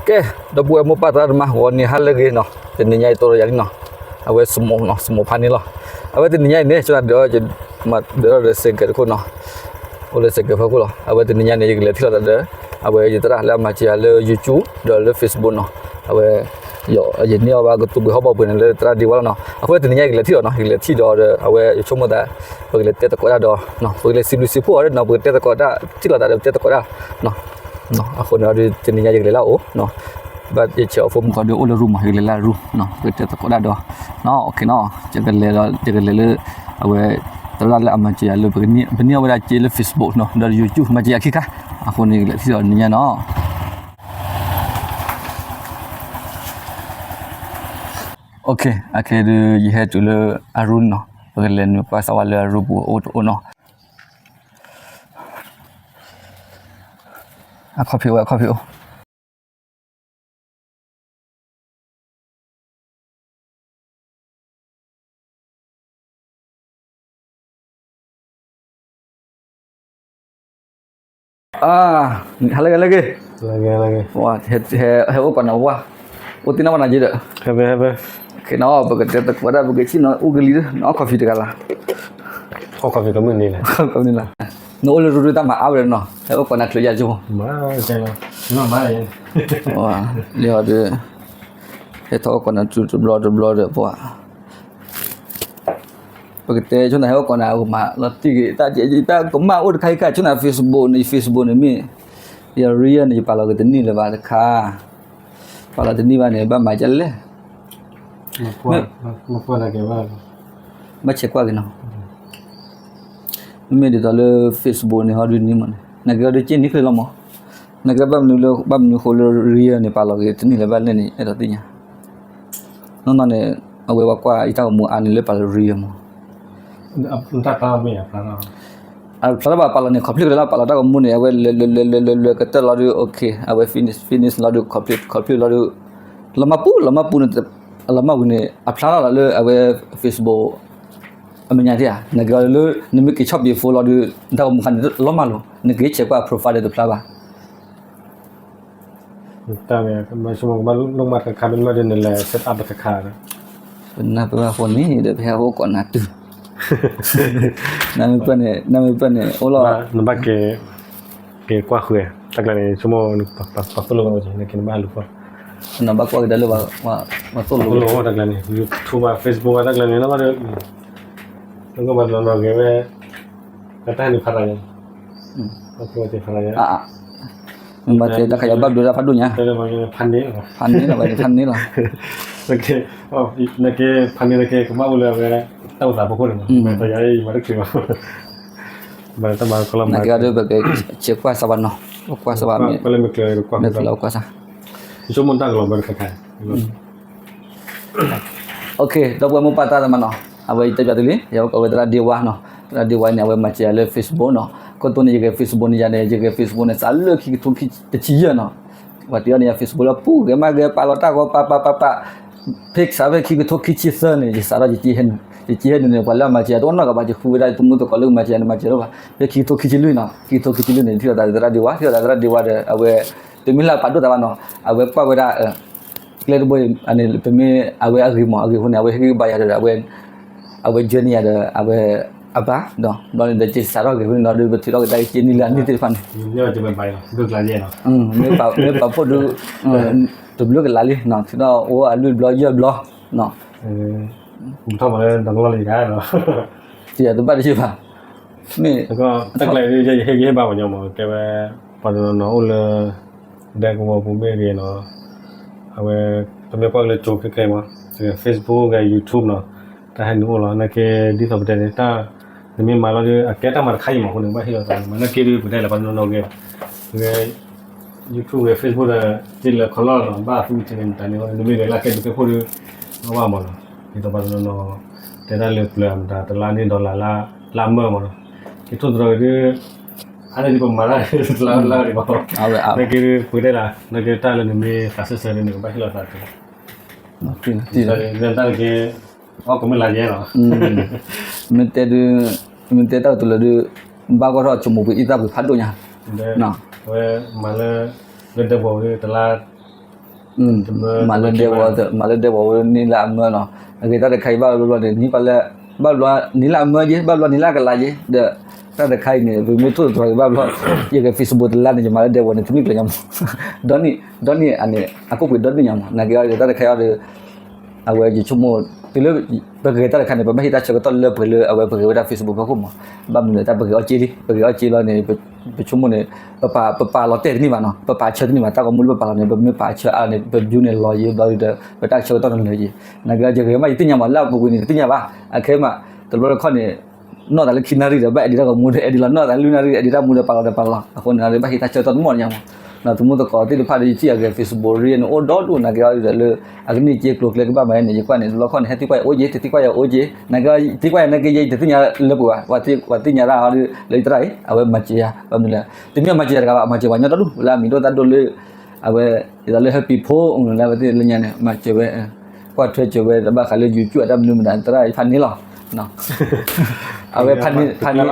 ကဲ, ဒီပုၢ်ဝဲၢ်မိၢ်ပၢ်သရၣ်သမါ ဂီၤနံၤဟါလၢအဂ့ၤနီၤ, တနံၤညါအံၤ တိၢ်ဒီးယၤလံနီၤ, အဝဲစမိးနီၤ, စမိးဖးန့ၣ်လီၤ. အဝဲတနံၤညါအံၤန့ၣ် ဆိဒၣ်ဒီး ယမၤဒၢထီၣ်ဒီးစဲးကဲးတခိၣ်နီၤ, အိၣ်လၢစဲးကဲးဖီခိၣ်လီၤ. အဝဲတနံၤညါန့ၣ် ယကလဲၤထံၣ်လိာ်သးဒီး အဝဲယသရၣ်လၢအမၤစၢၤယၤလၢ YouTube ဒီးလၢ Facebook နီၤ, အဝဲ ယန့ၢ်အီၤဘၣ်ကသူၣ်ပှ့ၤဟီၣ်ဘီပှ့ၤန့ၣ် လၢသရၣ်ဒ့ဝါလီၤနီၤ. အဃိတနံၤညါယကလဲၤထံၣ်အီၤနီၤ, ယကလဲၤထံၣ်ဒီး အဝဲယဆိကမိၣ်သး ပကလဲၤတဲသကိးတၢ်ဒီး ပကလဲၤစံးဘျုးစံးဖှိၣ်အီၤဒီးနီၤ, ပကတဲသကိးတၢ် ထံၣ်လိာ်သးဒီးပတဲသကိးတၢ် အဃိန့ၣ်ဒီး တနံၤညါယကလဲၤလၢအအိၣ်နီၤ, ဘၣ်ယဆဲးအီၤ phone မုၢ်ကီၢ်ဒီး အိၣ်လၢ room မး, ယကလဲၤလၢ room နီၤ, ပကတဲသကိးတၢ်ဒီး နီၤ, နီၤ, ယကလဲၤလၢ ယကလဲၤလၢ အဝဲ သရၣ်လၢအမၤစၢၤယၤလၢ ပန့ၢ်အဝဲဒၣ်စ့လၢ Facebook နီၤ, ဒီး YouTube မၤစၢၤယၤခံခါ, အဃိန့ၣ် ယကလဲၤထံၣ်ဒီးတနံၤညါနီၤ. အခဲဒုး ယဟဲတုၤလၢအ room နီၤ, ပကလဲၤနုာ်ကွၢ်စးဝါလၢအ room ပူၤအိၣ်တအိၣ်နီၤ. အခီၣ်ဖံးအိၣ်, အခီၣ်ဖံးအိၣ်. အါ, ဟါလၢအဂ့ၤ, လၢအဂ့ၤ, ဟဲအိၣ်ကိးနၤဝါ, အိၣ်တ့ၢ်နီၢ်ဝဲနၤက့ဒီး, နီၤ, ပကတဲသကိးဒၣ် ပကထံၣ်နီၤ အိၣ်ကလံၤဒီး နီၤ အခီၣ်ဖံးတဂၤလီၤ, အခီၣ်ဖံးကမုၢ်န့ၣ်လဲၣ်, နအိၣ်လၢ room တၢ်မၤအါဝဲဒီးနီၤ, ဟဲအိၣ်ကိးနၤချုးယၤကၠိ, လၢအီၤဒီး ဟဲထီၣ်အိၣ်ကိးနၤတဘျီတဘျီဒီးပှၤ ပကတဲဆိနၤ ဟဲအိၣ်ကိးနၤ ကမၤလီၤတံၢ်ဂ့ၤ တၢ်ကမၣ်အိၣ်တခါအံၤခါ ဆိနၤ Facebook န့ၣ် Facebook န့ၣ်မ့ၢ် ယ reel န့ၣ် ယပာ်လီၤက့ၤတန့ၢ်လၢၤဘၣ်တခါ, ပာ်လီၤတန့ၢ်ဘၣ်န့ၣ် ဘၣ်မၤဒ်လဲၣ်, ဘၣ်ဆဲးကွၢ်က့ၤနီၤ, မ့မ့ၢ်ဒ်သိးလၢ Facebook န့ၣ် ဟီဒုးန့ၣ်မးန့ၣ် နကဲအီၤဒုးက့ၢ်နံၣ်ချ့လီၤမး, နကဲဘၣ်မနုၤလၢ ဘၣ်မနုၤဃိလၢ reel န့ၣ် ပာ်လီၤက့ၤတန့ၢ်လၢၤဘၣ်လဲၣ်န့ၣ် အဲၣ်ဒိးသ့ၣ်ညါ နီၢ်နီၢ်န့ၣ် အဝဲပှၤကွၢ်ယတၢ်ဂီၤမူအါန့ၣ်လၢပာ်လီၤ reel မး, ဖျါလၢပှၤပာ်လီၤန့ၣ် complete လၢပာ်လီၤတၢ်ဂီၤမူန့ၣ် အဝဲလဲၤလဲၤလဲၤလဲၤလဲၤကတၢၢ်လီၤဒုး okay အဝဲ finish finish လီၤဒုး complete complete လီၤဒုး လီၤမၢ်ပူၤ လီၤမၢ်ပူၤန့ၣ် အလီၤမၢ်ဝံၤန့ၣ် အဖျါထီၣ်လီၤလၢအဝဲ Facebook အမဲာ်ညါဒၣ်ဧါ နကဲလၢ နမ့ၢ်က့ၤဆီၣ်ပံၤ phone လီၤဒုး နတၢ်ဂီၤမူခါန့ၣ် လီၤမၢ်လီၤ နက့ၤဆဲးကွၢ် profile ဒီးတဖျါဘၣ် တၢ်မ့ၢ်ကဘၣ်ဆိကမိၣ်ကဘၣ်လိၣ်မးတခါခါ မ့တမ့ၢ်ဒီးနလဲၤ set up တခါခါဒီး ပနၢ်ပၢၢ်ဘၣ်ဃိန့ၣ်ဒီး ပဟဲဟိၣ်ကိးနၤတုၤ နမ့ၢ်ပၢၢ်န့ၣ် နမ့ၢ်ပၢၢ်န့ၣ် အိၣ်လီၤ နဘၣ်က့ၤ က့ၤကွၢ်ဃုာ် တၢ်ကျါန့ၣ် ဆိကမိၣ် ပှၤသိၣ်လိဝဲအိၣ်က့ၤ နက့ၤနဘၣ်ဟးလူၤဃီ နဘၣ်ကွၢ်က့ၤတၢ်လၢ ပှၤသိၣ်လိဝဲ တၢ်ကျါန့ၣ် YouTube ဘၣ် Facebook ဘၣ် တၢ်ကျါန့ၣ် လၢဘၣ်ဒီး လၢကဘၣ်နီၤနီၤဂ့ၤဝဲ တၢ်ဟဲနုာ်ဖးတၢ်န့ၣ် မ့ၢ်ဘၣ်တဲတၢ်ခါယဘၣ်ဘျုးတၢ်ဖးဒိၣ်ညါ ဖးန့ၢ်လီၤ ဖးန့ၢ်လီၤ နက့ၤဖးန့ၢ်နက့ၤ ကဘၣ်အိၣ်လၢအဝဲ တၢ်အိၣ်သးဖီခိၣ်န့ၣ်မး မ့ၢ်တယၤအံၤ ယမၤတချုးဘၣ် ဘၣ်တၢ်မၤကလီမၤ နက့ၤဒီးပကဆဲးကွၢ်စးဘၣ်နီၤ ကွၢ်စးဘၣ်မ့ၢ် ကွၢ်လၢမ့ၢ်ကျၢၤကွၢ် ကွၢ်စး ယဆိကမိၣ်တၢ်ကလီၤဘၢတခါခါ OK ဒီပုၢ်ဝဲၢ်မိၢ်ပၢ်သရၣ်သမါနီၤ အဝဲယတဲပၠးသုလံ ယဟဲအိၣ်ကိးဝဲသရၣ်ဒ့ဝါနီၤ သရၣ်ဒ့ဝါန့ၣ် အဝဲမၤစၢၤယၤလၢ Facebook နီၤ ခိၣ်တိန့ၣ် ယဂဲၤ Facebook န့ၣ်ယၤန့ၣ် ယဂဲၤ Facebook န့ၣ် စးလၢခံကထိခံဆံယဲၢ်နီၤ ပှၤတဲအီၤန့ၣ် ယ Facebook လၢပူၤဂဲၤမးဂဲၤပာ်လီၤတၢ်ဂီၤပာ်ပာ်ပာ်ပာ် ဖဲစးဖဲခံကထိခံဆံသၢန့ၣ် ယစးထီၣ်ယကဟဲနုာ်န့ၣ် ပှၤလၢအမၤစၢၤယၤတအိၣ်နီတဂၤဘၣ် ယဃုဝဲဒၣ်ယသမူသကိးလၢကမၤစၢၤယၤန့ၣ် မၤစၢၤတအိၣ်ဘၣ် ဖဲခံကထိခံဆံလွံၢ်နီၤ ခံကထိခံဆံလွံၢ်န့ၣ် ထံၣ်လိာ်သးသရၣ်ဒ့ဝါ ထံၣ်လိာ်သးသရၣ်ဒ့ဝါဒီး အဝဲ တမ့ၢ်လၢအပာ်ဒိၣ်သးဘၣ်နီၤ အဝဲကွၢ်ဝဲဒၣ် ကျဲတဘိအံၤန့ၣ် ပမ့ၢ်အဝဲအဂ့ၤမး အဂ့ၤအဃိန့ၣ် အဝဲဟ့ၣ်ဂံၢ်ဘါယၤဒီး အဝဲ အဝဲ join န့ၢ်ယၤဒီး အဝဲအပၢ် ဒီးဘျီန့ၣ်ဒီး က့ၤစးထီၣ်ဂ့ၤဝဲန့ၣ်ဒီး ပထုးထီၣ်က့ၤတၢ်က့ၤနံၣ်လၢအနံၣ်သ့ၣ်တဖၣ်န့ၣ် မ့ၢ်ပာ်ဖှိၣ်ဒုး တဘျုးကလးလံ ထုးထီၣ်အိၣ်အလွံၢ်ဘျီယဲၢ်ဘျီ ထီၣ်မးလၢဒီကလီၢ်လံ တယၤတဘၣ်တယံာ်ဘၣ် မ့ၢ် တၢ်ကျါယဟ့ၣ်ဂံၢ်ဟ့ၣ်ဘါပှၤညီမး ကဲဝဲ ပှၤတနီၤနီၤအိၣ်လၢ ဒဲကဝီၤပူၤမ့ၢ်ဂ့ၤနီၤ အဝဲ ပမ့ၢ်ကွၢ်လၢကၠိခဲခဲမး Facebook ဂ့ၤ YouTube နီၤ တၢ်ဟဲနုာ်အိၣ်လီၤ နာ်က့ ဒ်သိးပတဲန့ၣ် တၢ် နမ့ၢ်မၤလီၤဒီး အကဲတၢ်မၤတခါအံၤမးအဃိန့ၣ် ဘၣ်ဟ့ၣ်လီၤသး မၤနာ်က့ဒီး ပတဲလၢပှၤတနီၤနီၤဂ့ၤ ဂ့ၤ YouTube ဂ့ၤ Facebook ဒီး တ့လၢခီလီၢ်နီၤ ဘၣ်သူတန့ၣ်တၢ်န့ၣ် နမ့ၢ်ဂ့ၤလၢကဲဒုးကဲခိၣ်ဒီး ဘၣ်ဘၣ်မးနီၤ ဒ်သိးပှၤတနီၤနီၤ တဲတၢ်လၢပျၢၤမတၤ တလါန့ၢ် dollar လၢ လၢမၢမးနီၤ က့ၤထိၣ်သတြီၤက့ၤဒီး အါန့ၢ်ဒ်ပမၤတၢ် တလါလၢန့ၣ်မး နာ်က့ဒီး ပတဲဒၣ် နာ်က့တၢ်လၢနမ့ၢ်သးစၢၢ်စၢၢ်ဒီး နကဘၣ်ဟ့ၣ်လီၤသးတၢ် တၢ်လၢက့ အီၣ်ကမ့ၢ်လါယဲလီၤ မ့ၢ်တဲဒုး မ့ၢ်တဲတၢ်ကတိၤလၢဒုး ဘၣ်ဂီၢ်ထီၣ်ဆိကမိၣ်ပှ့ၤအံသၣ်ပှ့ၤဖးဒိၣ်ညါ အဝဲမၤလၢ လၢဒဲကဝီၤဝံၤတလါ မၤလၢဒဲဝီၤ မၤလၢဒဲဝီၤဝဲနံၣ်လၢအမၢနီၤ, အဂ့ၢ်တၢ်တခါအံၤဘၣ်ဘျီဘျီန့ၣ် နံၣ်ပှၤလၢ ဘၣ်ဘျီနံၣ်လၢအမၢက့ ဘၣ်ဘျီနံၣ်လၢအကလးက့ ဒီး တၢ်တခါအံၤန့ၣ် ပမ့ၢ်ထိၣ်သတြီၤက့ၤဘၣ်ဘျီ ယဂဲၤ Facebook တလါန့ၣ် ယမၤလၢဒဲဝီၤန့ၣ် တနံၣ်ကျၢၤညါမး ဒီနံၣ် ဒီနံၣ်အန့ၣ် အခိၣ်ပှ့ၤဒီနံၣ်ညါမး နာ်က့အီၤတၢ်တခါအံၤဒီး အဝဲယဆိကမိၣ် တုၤလၢ ပဂဲၤတၢ်တခါန့ၣ် ပဘၣ်ဟ့ၣ်တၢ်ဆၢကတီၢ်လၢပှဲၤလၢအဝဲပဂဲၤဝဲဒၣ် Facebook ဖီခိၣ်မး, ဘၣ်မနုၤလဲၣ် တၢ်ပဂဲၤအီၣ်စ့လံ ပဂဲၤအီၣ်စ့လီၤန့ၣ် ပဆိကမိၣ်န့ၣ် ပပာ် ပပာ်လီၤတဲာ်တန့ၢ်ဘၣ်နီၤ ပပာ်ဆၢတန့ၢ်ဘၣ် တၢ်ဂီၤမူလၢပပာ်လီၤန့ၣ် ပမ့ၢ်ပာ်ဆၢအါန့ၣ် ပ view န့ၣ်လီၤယံၤဘျီဒီး ပတၢ်ဆၢကတီၢ်န့ၣ်လၢာ်ယံၤ, နာ်က့အီၤ ယဂဲၤမးယသ့ၣ်ညါမး လၢအပူၤကွံာ်န့ၣ် တသ့ၣ်ညါဘၣ်, အခဲမး တဘျီတခီၣ်န့ၣ် နီၢ်သးလၢခံနၣ်ရံၣ်ဒီး ဘၣ် edit တၢ်ဂီၤမူဒီး edit လီၤ နီၢ်သးလၢလွံၢ်နၣ်ရံၣ်ဒီး edit တၢ်မူဒီး ပာ်လီၤဒီးပာ်လီၤ အဃိန့ၣ်ဒီး ဘၣ်ဟ့ၣ်တၢ်ဆၢကတီၢ်တမီၢ်ညါမး, သမူသကိးသ့ၣ်တဖၣ်ဒီး ယထံၣ်အဂဲၤ Facebook ရ့န့ၣ် အိၣ်ဒီဒူၣ် နာ်က့အီၤဒီးလၢ အကန့ၢ်စ့ကျိၤကျဲကဘၣ်မၤန့ၣ် ယကွၢ်န့ၣ် တဘျီခီၣ်န့ၣ် ဟဲသံကွၢ်ယၤအိၣ်က့ တသံကွၢ်ယၤအိၣ်က့ နာ်က့အီၤ သံကွၢ်ယၤနာ်က့ ယတသ့ၣ်ညါလၢပှဲၤဘၣ် ပှၤသ့ၣ်ညါတၢ်အီၤဒီး လၢယသရၣ်အံၤ အဝဲမၤစၢၤယၤ ဘၣ်မနုၤလဲၣ် တမ့ၢ်မၤစၢၤယၤတဂၤဘၣ် မၤစၢၤပှၤညီဒီဒူၣ် လၢအမံၤဒိၣ်သၣ်ဒိၣ်လၢ အဝဲ ဒ်သိးလၢ ဟဲပံၤဖိ လၢအဝဲသ့ၣ်လၢညါန့ၣ် မၤစၢၤဝဲ ကွၢ်ထွဲစၢၤဝဲ ဘၣ်ဃးလၢ YouTube အတၢ်မနုၤမတၤ သရၣ်အံၤဖးန့ၣ်လီၤ အဝဲဖးန့ၣ် ဖးန့ၣ်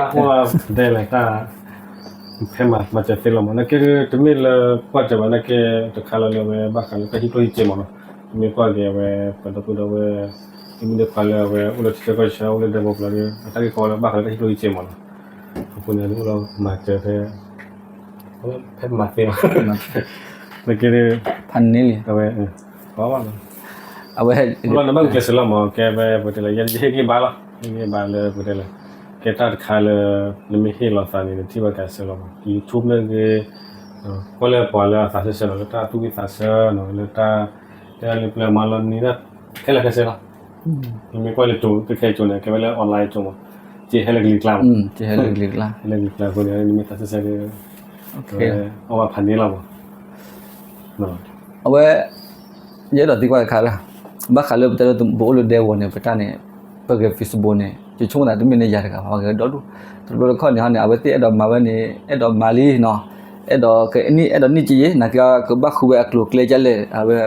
တဲလဲၣ်တၢ် ဖဲမၤစၢၤသ့လီၤမး နာ်က့ တမ့ၢ်လၢကွၢ်စၢၤဘၣ် နာ်က့ တခါလၢလၢအဝဲဘၣ်ဃးလၢတၢ်ဟံးကျိဟံးစ့မးနီၤ မ့ၢ်ကွၢ်က့ၤအဝဲ ပဒီပုၢ်ဒီဝဲၢ် မ့မ့ၢ်ဒ်ခွါလၢအဝဲ အိၣ်လၢထံဆၢကီၢ်ဆၢ အိၣ်လၢဒဲကဝီၤကျါဒီး အတၢ်ဂ့ၢ်ကီလၢဘၣ်ဃးလၢတၢ်ဟံးကျိဟံးစ့မးနီၤ အဃိန့ၣ် အိၣ်လီၤမၤစၢၤဖဲ ဖဲမၤသ့လီၤ နာ်က့ ဖးန့ၣ်လံ အဝဲ အဝဲ လီၤနဘၣ်ဂုာ်ကျဲးစၢးလီၤမး ကဲဝဲပတဲလၢ ယဟ့ၣ်ဂံၢ်ဘါလီၤ ဟ့ၣ်ဂံၢ်ဘါလၢပတဲလၢ ကဲတၢ်တခါလၢ နမ့ၢ်ဟ့ၣ်လီၤသးန့ၣ် နထံၣ်ဘၣ်ကဲစၢလီၤမး YouTube မ့ၢ်ဂ့ၤ ကွၢ်လၢပှၤလၢအသးစဲစဲလီၤ လၢတၢ်သူၣ်ဝံၣ်သးဆၢနီၤ လၢတၢ် တဲလၢပျဲမၤလီၤနံၤဒၣ် ခဲလၢာ်ခဲဆ့လီၤ နမ့ၢ်ကွၢ်လၢတိၤ ခဲခဲအံၤကၠိန့ၣ် ကဲဝဲလၢ online ကၠိမး ကဲဟဲလၢကလံၤကျါမး ဟဲလၢကလံၤကျါ ဟဲလၢကလံၤကျါအဃိန့ၣ် နမ့ၢ်သးစဲစဲဒီး အဝဲဖးန့ၣ်လီၤမး အဝဲ ယအဲၣ်ဒိးသံကွၢ်တခါလၢ ဘၣ်ဃးလၢပတဲလၢပအိၣ်လၢဒဲကဝီၤန့ၣ် ပတၢ်န့ၣ် ပဂဲၤ Facebook န့ၣ် ယဆိကမိၣ်သးတမ့ၢ်န့ၢ်ယၤတဂၤဘၣ် ပှၤဂဲၤဒီဒူၣ် တဘျီတခီၣ်န့ၣ်ဟီန့ၣ် အဝဲသ့ၣ်အဲၣ်ဒိးမၤဝဲန့ၣ် အဲၣ်ဒိးမၤလံနီၤ အဲၣ်ဒိးကနံၣ် အဲၣ်ဒိးနံၣ်က့ယ့ နာ်က့ကဘၣ်ဃုဝဲအကျိၤအကျဲဒ်လဲၣ် အဝဲ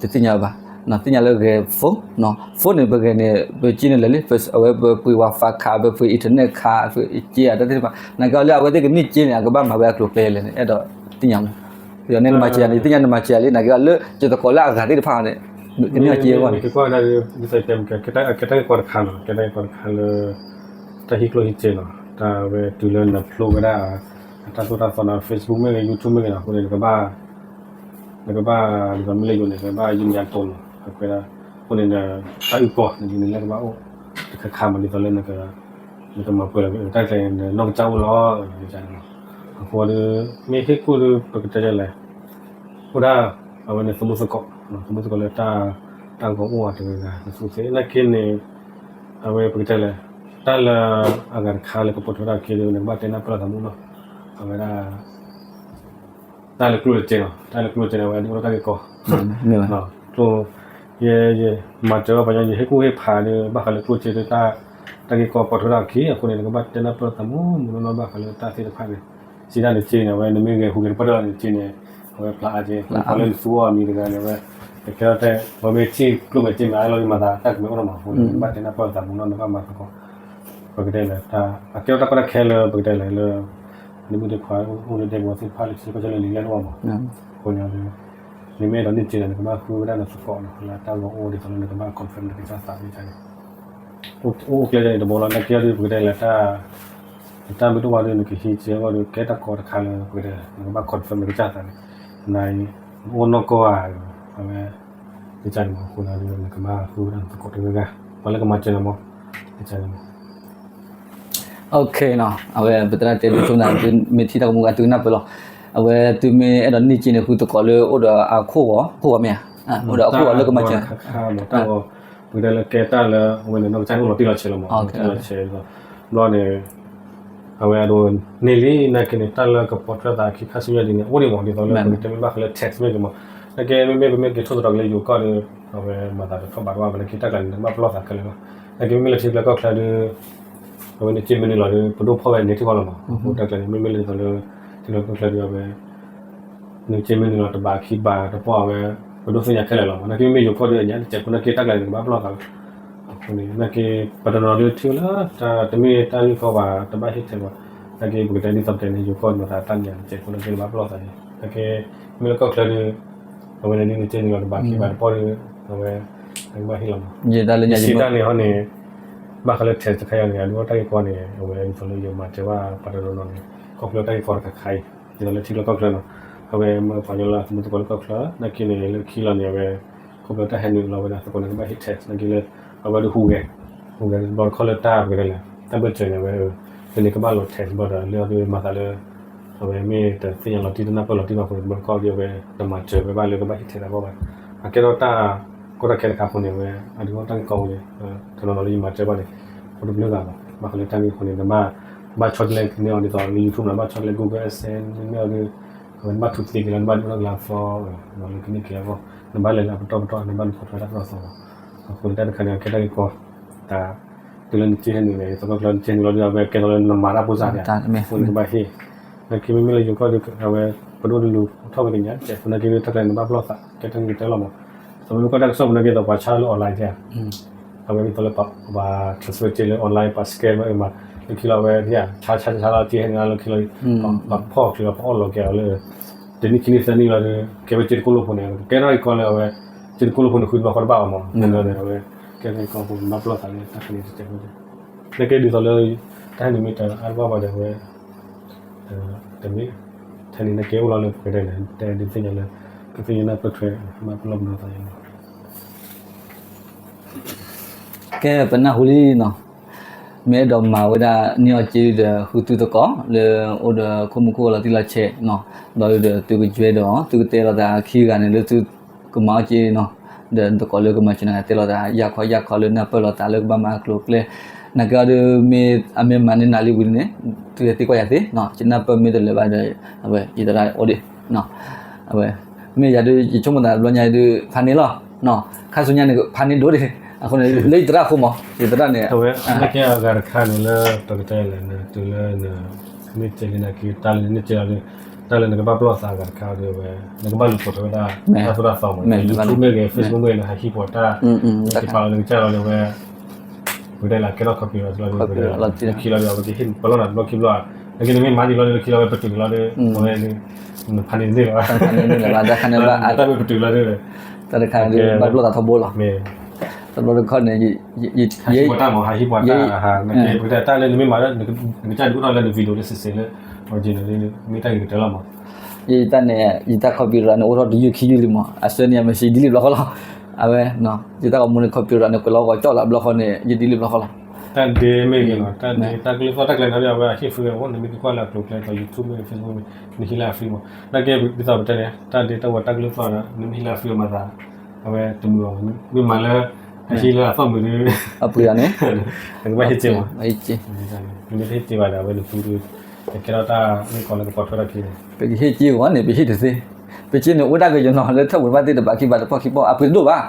တသ့ၣ်ညါဘၣ် သ့ၣ်ညါလၢဂဲၤ phone နီၤ phone န့ၣ် ပဂဲၤန့ၣ် ပက့န့ၣ်လဲၤလံ အဝဲပပှ့ၤ Wi-Fi ခး ပပှ့ၤ internet ခး ပက့အတၢ်သ့ၣ်တဖၣ် နာ်က့လၢအဝဲသ့ၣ်ကနံၣ်က့န့ၣ် အကဘၣ်မၤဝဲအကျိၤအကျဲလဲၣ်န့ၣ် အဲၣ်ဒိးသ့ၣ်ညါမး ယန့ၣ်နမၤစၢၤယၤန့ၣ် ယသ့ၣ်ညါနမၤစၢၤယၤလံ နာ်က့လၢ ယသကိးလၢအဂၤသ့ၣ်တဖၣ်န့ၣ် ကနံၣ်အီၤက့အဂီၢ်န့ၣ် ကဲတၢ်ဂ့ၢ်ကီတခါနီၤ ကဲတၢ်ဂ့ၢ်ကီတခါလၢ တၢ်ဟံးကျိဟံးစ့နီၤ တၢ်ဝဲတုၤလၢနဖျိဝဲဒၣ် အတၢ်သိၣ်တၢ်သီနီၤ Facebook မ့ၢ်ဂ့ၤ YouTube မ့ၢ်ဂ့ၤနီၤ အဃိန့ၣ် နကဘၣ် နကဘၣ် ဒ်သိးမ့ၢ်လၢယိၤန့ၣ် နကဘၣ်ယုၢ်မံၤတိၤနီၤ အဃိန့ၣ် တၢ်အုၣ်ကီၢ်န့ၣ် နလၢကဘၣ်အိၣ် တခါခါမး ဒ်သိးလၢ နကမၤပှဲၤလီၤ တၢ်ကျဲန့ၣ် နီၢ်ကစၢ်အိၣ်လီၤ အဃိဒီး မ့ၢ်ဟ့ၣ်ကူၣ်ဒီး ပကတဲဒ်လဲၣ် အိၣ်ဒၣ် အဝဲန့ၣ် သမူသကိး သမူသကိးလၢ တၢ်ဂီၤအိၣ်အီၤတဂၤဂၤ နသူသ့ နာ်က့န့ၣ် အဝဲပကတဲလဲၣ် တၢ်လၢ အဂၤတခါလၢကပိာ်ထွဲဒၣ်အခံဒီး နကဘၣ်တဲနၢ်ပၢၢ်လီၤသးမူနီၤ အဝဲဒၣ် တၢ်လၢကျိၣ်လၢစ့နီၤ တၢ်လၢကျိၣ်လၢစ့န့ၣ် အဝဲဒၣ်အိၣ်ဒီးတၢ်ဂ့ၢ်ကီ ကျိၣ် ယ ယ မၤစၢၤဘၣ်ပှၤညီ ယဟ့ၣ်ကူၣ်ဟ့ၣ်ဖးဒီး ဘၣ်ဃးလၢကျိၣ်စ့ဒီး တၢ်ဂ့ၢ်ကီပိာ်ထွဲဒၣ်အခံ အဃိန့ၣ် နကဘၣ်တဲနၢ်ပၢၢ်သးမူမူနီၢ်နီၢ် ဘၣ်ဃးလၢတၢ်သ့ၣ်တဖၣ်န့ၣ် စံးဒၣ်န့ၣ်စ့န့ၣ် အဝဲနမ့ၢ်ဂဲၤဟူးဂဲၤတပၢၢ်တၢ်န့ၣ်စ့န့ၣ် အဝဲဖျါအါက့ ပှၤလၢနသူအီၤအမံၤတဂၤန့ၣ် အဝဲ ကဲထီၣ်တဲ ပမ့ၢ်ထံၣ်ကျိၣ်မဲာ်စ့မဲာ် အလီၢ်လံမၤသး တၢ်ကမ့ၢ်အိၣ်ထီၣ်မးအဃိန့ၣ် နကဘၣ်တဲနၢ်ပၢၢ်သးမူနီၢ် နဘၣ်မၤသကိး ပကတဲလဲၣ် အကဲထီၣ်တၢ်ကီတၢ်ခဲလၢ ပကတဲလဲၣ်လၢ နမ့ၢ်ဒဲခွါအိၣ်လၢဒဲကဝီၤသ့ၣ်တဖၣ်လၢထံဆၢကီၢ်ဆၢလၢလံာ်လဲၢ်တအိၣ်မး အဃိန့ၣ် နမ့ၢ်အဲၣ်ဒိးန့ၢ်စ့န့ၣ် နကဘၣ်ဃုဝဲဒၣ်နသကိးနီၤ လၢတၢ်ဂီၤအိၣ်ဒ်သိးလၢနကဘၣ် confirm နကစၢ်သးန့ၣ် အိၣ်အိၣ်ကျဲန့ၣ်တဘိလီၤ နာ်က့အီၤဒီး ပကတဲလဲၣ် တၢ် တၢ်မ့ၢ်တအိၣ်ဘၣ်ဒီး နကဟံးစ့အဂီၢ်ဒီး ကဲတၢ်ကီတခါလၢ ပကတဲလဲၣ် နကဘၣ် confirm နကစၢ်သးန့ၣ် နၤအံၤ နအိၣ်နီၢ်ကီၢ်ဧါ အဝဲ ကစၢ်န့ၣ်မး အဃိန့ၣ်ဒီး နကဘၣ်ဃုဝဲဒၣ်နသကိးတဂၤဂၤ ပှၤလၢကမၤစၢၤနၤမး ကစၢ်န့ၣ်မး OK နီၤ အဝဲပသရၣ်တဲဒ်ဆိနၤ သုမ့ၢ်ထံၣ်တၢ်ကမူၤဂၤသုကနၢ်ပၢၢ်လီၤ အဝဲသုမ့ၢ်အဲၣ်ဒိးန့ၢ်စ့န့ၣ် ဃုသကိးလၢအိၣ်ဒီးအခိၣ်ဂီၤ ခိၣ်ဂီၤမ့ၢ်ဧါ အိၣ်ဒီးအခိၣ်ဂီၤလၢကမၤစၢၤ တၢ်ဂီၤ ပကတဲလၢကဲတၢ်လၢ အဝဲန့ၣ် နီၢ်ကစၢ်န့ၣ်အိၣ်လီၤတံၢ်လီၤဆဲးလီၤမး အိၣ်လီၤတံၢ်လီၤဆဲးလီၤ ဘျီန့ၣ် အဝဲအဒိ န့ၢ်လံ နာ်က့န့ၣ် တၢ်လၢကပိာ်ထွဲသးအခံခါဆူညါဒ်န့ၣ် အိၣ်ဒံးမး ဒ်သိးလၢပကတဲမ့ၢ်ဘၣ်ဃးလၢ tax မ့ၢ်ဂ့ၤမး နာ်က့မ့မ့ၢ်ပမ့ၢ်က့ၤထိၣ်သတြီၤက့ၤလၢယိၤကီၢ်ဒီး အဝဲမၤသးတထီၣ်ဘးတဝၢ်ဘၣ် နာ်က့တၢ်ကျါန့ၣ် နကဘၣ်ပလီၢ်သးခဲလၢာ်လီၤ နာ်က့မ့မ့ၢ်လၢထံချၢကီၢ်ချၢဒီး အဝဲန့ၣ်စ့မ့ၢ်နုာ်လီၤဒီး ပဒိၣ်ဖီၣ်ဝဲန့ၣ်ထံၣ်ဘၣ်လီၤမး အဃိတၢ်ကျါန့ၣ် မ့မ့ၢ်လၢဒ်သိးလၢ ထံချၢကီၢ်ချၢဒီးအဝဲ နစ့မ့ၢ်နုာ်လီၤတဘးခံဘးတပီၢ်အဝဲ ပဒိၣ်သ့ၣ်ညါခဲလၢာ်လီၤမး နာ်က့မ့မ့ၢ်ယိၤကီၢ်ဒီးအညါ တစဲးဖိနာ်က့တၢ်ကျါန့ၣ် နကဘၣ်ပလီၢ်သးလီၤ အဃိန့ၣ် နာ်က့ ပတနီၤဒုးထံၣ်လၢ တၢ်တမ့ၢ်တၢ်ဂ့ၢ်ကီဘၣ် တဘၣ်ဟ့ၣ်ထဲဘၣ် နာ်က့ပကတဲဒ်သိးပတဲန့ၣ် ယိၤကီၢ်မၤသးတၢ်ညါ တစဲးဖိနာ်က့နဘၣ်ပလီၢ်သးန့ၣ် နာ်က့ မ့ၢ်လၢကီၢ်ချၢဒီး အဝဲန့ၣ်ဒ်နကဲန့ၣ်လီၤ တဘၣ်ခံဘၣ်တပီၢ်ဒီး အဝဲ နကဘၣ်ဟ့ၣ်လီၤမး, ယစံးတၢ်န့ၣ်ဟီန့ၣ် ဘၣ်ဃးလၢ test တခါအံၤန့ၣ် အဒုးအီၣ်တၢ်ဂ့ၢ်ကီန့ၣ် အဝဲဒ်သိးလၢယမၤတၢ်ဘၣ်ပှၤတနီၤနီၤန့ၣ် ခီဖျိတၢ်ဂ့ၢ်ကီတခါခါအံၤ ဒ်သိးလၢထံချၢကီၢ်ချၢနီၤ, အဝဲမ့ၢ်ပှၤကညီလၢအသမူသကိးလၢကီၢ်ချၢ နာ်က့န့ၣ် လၢခံလီၤန့ၣ် အဝဲ ခီဖျိတၢ်ဟဲနုာ်လီၤဝဲဒၣ်သကိးန့ၣ် ကဘၣ်ဟ့ၣ် test နာ်က့လၢ အဝဲဒၣ်ဟူးဂဲၤ ဟူးဂဲၤဘျီတခီၣ်လၢတၢ်ပကတဲလဲၣ် တၢ်ဘၢၣ်စၢၤန့ၣ် အဝဲ လၢန့ၣ်ကဘၣ်လီၤ test ဘျီဒီး လၢအဝဲမၤသးလၢ အဝဲမ့ၢ်တသ့ၣ်ညါလီၤတံၢ်တနၢ်ပၢၢ်လီၤတံၢ်ဘၣ်အဃိန့ၣ် ဘျီတခီၣ်ဒီးအဝဲ တမၤစၢၤဝဲဘၣ်လၢကဘၣ်ဟ့ၣ်ထဲးသးဘၣ်ဘၣ်. အကဲထီၣ်တၢ်ကီတၢ်ခဲတခါအဃိန့ၣ် အဝဲအဒုးအီၣ်တၢ်ဂ့ၢ်ကီဝဲန့ၣ် တနီၤနီၤလၢယမၤတၢ်ဘၣ်န့ၣ် အိၣ်တဘျုးဂၤဘၣ်. ဘၣ်ဃးလၢတၢ်ဂ့ၢ်အဃိန့ၣ် နဘၣ် ဘၣ်ဆီတလဲကန့ၢ်အီၤဒ်သိးလၢ YouTube နီၤ ဘၣ်ဆီတလဲ Google AdSense မ့မ့ၢ်အီၤဒီး အဝဲနဘၣ်ထူသ့က့ၤလီၤ နဘၣ်ဒုးအီၣ်တၢ်ကျါသီ လၢကန့ၢ်က့ၤအဂီၢ် နဘၣ်လဲၤလၢအပတီၢ်ပတီၢ် နဘၣ်ဒုးဖီၣ်ထွဲတၢ်ကစီၣ်သီဘၣ်. အဃိန့ၣ်တၢ်တခါန့ၣ် အကဲတၢ်ဂ့ၢ်ကီ တၢ် တုၤလၢနစ့ဟဲနုာ်န့ၣ် သကိးကျၢနစ့ဟဲနုာ်လီၤဒီး အဝဲကဲထီၣ်လၢနမၤတၢ်ဖိစၢ်န့ၣ် အဃိန့ၣ်ကဘၣ်ဟ့ၣ် နာ်က့မ့မ့ၢ်လၢယိၤကီၢ်ဒီး အဝဲ ပဒိၣ်တလူၤထီၣ်ဝဲကညး ကဲသနာ်က့မ့ၢ်တၢ်ကျဲန့ၣ် နဘၣ်ပလီၢ်သး ကဲတၢ်ဂ့ၢ်ကတၢၢ်လီၤမး. သမိၢ်ကီၢ်တၢ်ကစီၣ်ပူၤနာ်က့ဒီး ပှၤဆါလၢ online ကဲ အဝဲဒ်သိးလၢပှၤ transfer က့လၢ online ပှၤ scam မး လၢခံလီၤအဝဲ ဆါဆါဆါလီၤက့ဟဲနုာ်လီၤလၢခံလီၤ ပှၤဖီၣ်ချံးလီၤ ပှၤအီၣ်လီၤက့ၤအီၤလၢ တနံၣ်ခံနံၣ်သၢနံၣ်လီၤဒီး ကဲဝဲစ့တကိၢ်လိာ်ဖိန့ၣ် ကဲထီၣ်အံၤကီလၢအဝဲ စ့တကိၢ်လိာ်ဖိန့ၣ် ဃုတဘျီဃီတဘၣ်အီၤမး န့ၣ်လီၤန့ၣ် အဝဲ ကဲထီၣ်အံၤကီဖိ နဘၣ်ပလီၢ်သးလၢတၢ်ခါန့ၣ်တစဲးဖိန့ၣ် နာ်က့ဒ်သိးလၢ တၢ်ဟဲနုာ်မ့ၢ်တအါတဘၣ်ဘၣ်ဒီးအဝဲ တမ့ၢ် ထဲန့ၣ်နာ်က့အိၣ်လီၤလၢပကတဲလဲၣ် တဲဒုးသ့ၣ်ညါလၢ ကသ့ၣ်ညါနၢ်ပၢၢ်ထွဲ ဘၣ်ပလီၢ်ပဒီသးန့ၣ်လီၤ. ကဲ ပနၢ်ဟူလံနီၤ, မ့ၢ်အဲၣ်ဒိးမၤဝဲဒၣ်န့ၢ်အီၤက့ဒီး ဃုသုသကိးလၢအိၣ်ဒီးခိၣ်မူခိၣ်လီၤတံၢ်လီၤဆဲးနီၤ, ဒီးဒီးသုက join ဒီး သုကတဲလိာ်သးခံဂၤန့ၣ်လၢသုကမၤအီၤက့နီၤ, ဒီးသကိးလၢကမၤစၢၤနၤ တဲလိာ်သးယၢ်ခီယၢ်ခီလၢနၢ်ပၢၢ်လိာ်သးလၢကဘၣ်မၤအကျိၤအကျဲ, နာ်က့အီၤဒီးမ့ၢ်အမ့ၢ်မၤန့ၢ်နၤလံဝံၤန့ၣ် သုဟဲသံကွၢ်ယၤသ့နီၤ, ယနၢ်ပၢၢ်မ့ၢ်တလၢာ်ဘၣ်ဒီး အဝဲယသရၣ်အိၣ်ဒံး အဝဲ မ့ၢ်ယၤဒုး ယဆိကမိၣ်သးဘျီညါဒုး ဖးန့ၢ်လီၤ, ခါဆူညါန့ၣ် ဖးန့ၢ်ဒိၣ်ဒံး, အဃိန့ၣ် လၢယသရၣ်အဃိမး ယသရၣ်န့ၣ် အဝဲ နာ်က့အဂၤတခါန့ၣ်လၢ ပကတဲလဲၣ် နတုၤလၢန န့ၢ်ကဲလံနာ်က့ တၢ်လၢနန့ၢ်ကဲလီၤဒုး တၢ်လၢနကဘၣ်ပလီၢ်သးအဂၤတခါဒုး အဝဲ နကဘၣ်လူၤပိာ်ထွဲဝဲဒၣ် တၢ်သိၣ်တၢ်သီမး YouTube မ့ၢ်ဂ့ၤ Facebook မ့ၢ်ဂ့ၤ နဟးဟံးပှၤတၢ် နက့ၤပာ်လီၤနကစၢ်လီၤဒုး အဝဲ ပကတဲလၢကဲထီၣ် copyright လီၤဒုး လၢခံလီၤဒုး အဝဲကဟ့ၣ်ပလီၢ်နၤတဘျီခံဘျီ, နာ်က့နမ့ၢ်မၤဒံးလီၤဒုး လၢခံလီၤဝဲပတုာ်န့ၣ်လီၤဒုး အဝဲ နဖးန့ၢ်တန့ၢ်လၢၤဘၣ်, တၢ်မ့ၢ်ပတုာ်လီၤဒုး တၢ်တခါဒုး ဘၣ်ပလီၢ်သးထီဘိလီၤ, တဘျီတခီၣ်န့ၣ် ဟးဟံးပှၤတၢ်မး ဟးဟံးပှၤတၢ် နာ်က့ ပကတဲတၢ်လၢနမ့ၢ်မၤလၢ နကစၢ်ဒုးအိၣ်ထီၣ်လၢန video လၢစ့ၢ်စ့ၢ်လၢ original လၢ မ့ၢ်တၢ်ဂ့ၤကတၢၢ်လီၤမး, ယတၢ်န့ၣ် ယတၢ် copyright န့ၣ် အိၣ်ထီၣ်တယုၢ်ခံယုၢ်လံမး အဆၢန့ၣ် မ့ၢ်စံးဒ်လံဘျီဃီလီၤ, အဝဲ ယတၢ်ဂီၤမူန့ၣ် copyright န့ၣ် ကွဲးလီၤဂီၤကၠီၣ်လၢဘျီဃီန့ၣ် ယဒ်လံဘျီဃီလီၤ, တၢ်ဒ့မ့ၢ်ဂ့ၤနီၤ တၢ်ဒ့တၢ်ကလုၢ်သီၣ်တၢ်ကျဲန့ၣ် အဝဲအဟ့ၣ် free အဂီၢ် နမ့ၢ်ကကွၢ်လၢအကျိၤကျဲဒီး YouTube မ့ၢ်ဂ့ၤ Facebook မ့ၢ်ဂ့ၤ နဟံးလၢအ free မး, နာ်က့ဒ်သိးပတဲန့ၣ် တၢ်ဒ့တၢ်ဝဲတၢ်ကလုၢ်သီၣ်န့ၣ် နမ့ၢ်ဟံးလၢအ free မၤသး အဝဲတမုာ်ဘၣ်, မ့ၢ်မၤလၢ အဟံးလၢအသီၣ်မုာ်ဒုး အပှ့ၤအီၤန့ၣ် နကဘၣ်ဟ့ၣ်စ့မး, နမ့ၢ်တဟ့ၣ်စ့ဘၣ်ဒီး အဝဲနသူဒုး ကဲထီၣ်တၢ်ဂ့ၢ်ကီလၢကပိာ်ထွဲထီၣ်က့ၤန့ၣ် ပကဟ့ၣ်စ့အဂီၢ်န့ၣ် ပဟ့ၣ်တသ့, ပစ့န့ၣ် အိၣ်ဒၣ်ကယီၤနီၤ လၢထၢၣ်ဝဲဘၣ်သ့ၣ်တဘးခံဘးတပီၢ်ခံပီၢ် အပှ့ၤတဒိၣ်ဘၣ်,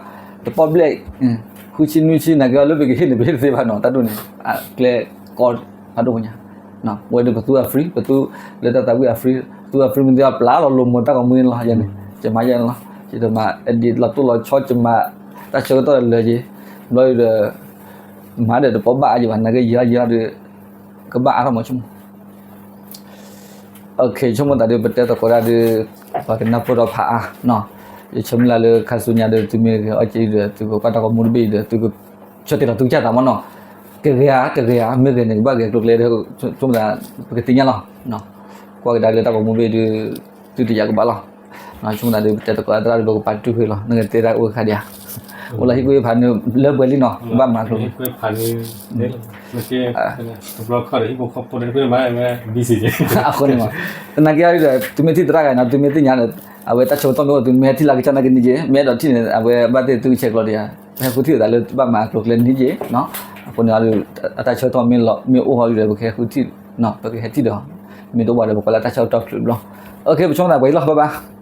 တပီၢ်ဘျဲၣ် ဃုဆံနွံဆံ နာ်က့အီၤလၢပကဟ့ၣ်န့ၣ် ပဟ့ၣ်တသ့ဘၣ်နီၤ တၢ်ဒိၣ်န့ၣ် အကျဲကီဖးဒိၣ်ညါ ဝဲဒၣ်ပသူအ free ပသူလၢတၢ်သးဝံၣ်အ free ပသူအ free မ့ၢ်သ့အပျၢ်လီၤလိာ်မိၢ်တၢ်ဂီၤမူန့ၣ်လီၤ ယဲန့ၣ် ယမၤယဲန့ၣ်လီၤ ယတမၤ edit လီၤတိၢ်လီၤဆီ ယမၤတၢ်ဆၢကတီၢ်လၢာ်ယဲ ဘျီဒီး မၤဒီးတပီၢ်ဘၣ်အယံၤဘၣ် နာ်က့ယံၤအီၤယံၤအီၤဒီး ကဘၣ်အါထီၣ်မးဆိကမိၣ် ဆိကမိၣ်သးဒီး ပတဲသကိးတၢ်ဒီး ပှၤကနၢ်ပၢၢ်ထီၣ်ဖးအါနီၤ, ယဆၢမုၢ်လၢ်လၢခါဆူညါဒီး သုမ့ၢ်ဂဲၤအီၣ်က့ဒီး သုကကွၢ်တၢ်ဂီၤမူတဘ့ၣ်အံၤဒီး သုကဆၢတဲာ်လီၤသုကစၢ်သးမးနီၤ, ကဂဲၤဧါ တဂဲၤဧါ မ့ၢ်ဂဲၤန့ၣ် ကဘၣ်ဂဲၤကျိၤကျဲဒီး ဆိကမိၣ်သး ပကသ့ၣ်ညါလီၤ, ကွၢ်ကဒါလၢတၢ်ဂီၤမူဘ့ၣ်ဒီး သုတယာ်ကဘၣ်လီၤ, ဆိကမိၣ်သးဒီး ပတဲသကိးတၢ်ဒီး ပကပာ်တ့ၢ်ဖဲလီၤ နကတဲတၢ်အိၣ်ဝဲခါဒံးဧါ, အိၣ်လၢဟံၣ်ကွ့ဖးန့ၣ် လၢပှဲၤလံနီၤ ကဘၣ်မၤကျိၤ အဃိန့ၣ်မး သနာ်က့ဒီး သုမ့ၢ်ထံၣ်သရၣ်ဂၤနီၤ သုမ့ၢ်သ့ၣ်ညါဒီး အဝဲတၢ်ဆၢကတီၢ်မ့ၢ်အိၣ် သုမ့ၢ်ဟဲထံၣ်လၢကစၢ်နာ်က့န့ၣ်က့ၤ မ့ၢ်အဲၣ်ဒိးထံၣ်န့ၣ် အဝဲဘၣ်သ့ၣ်သုကဆဲးကျိးဒံးဧါ, ပဟဲဃုထံၣ်လိာ်သးလၢဘၣ်မၤကျိၤကျဲန့ၣ်က့ၤ အဃိန့ၣ် အတၢ်ဆၢကတီၢ်မ့ၢ်အိၣ်ဟီဒီး ပကဟဲဃုထံၣ် ပကဟဲထံၣ်ဒီး မ့ၢ်တအိၣ်ဘၣ်ဒီး ပကွၢ်လၢတၢ်ဆၢကတီၢ်ချုးဘျီ, ပဆိကမိၣ်သးပှဲၤလီၤ bye bye.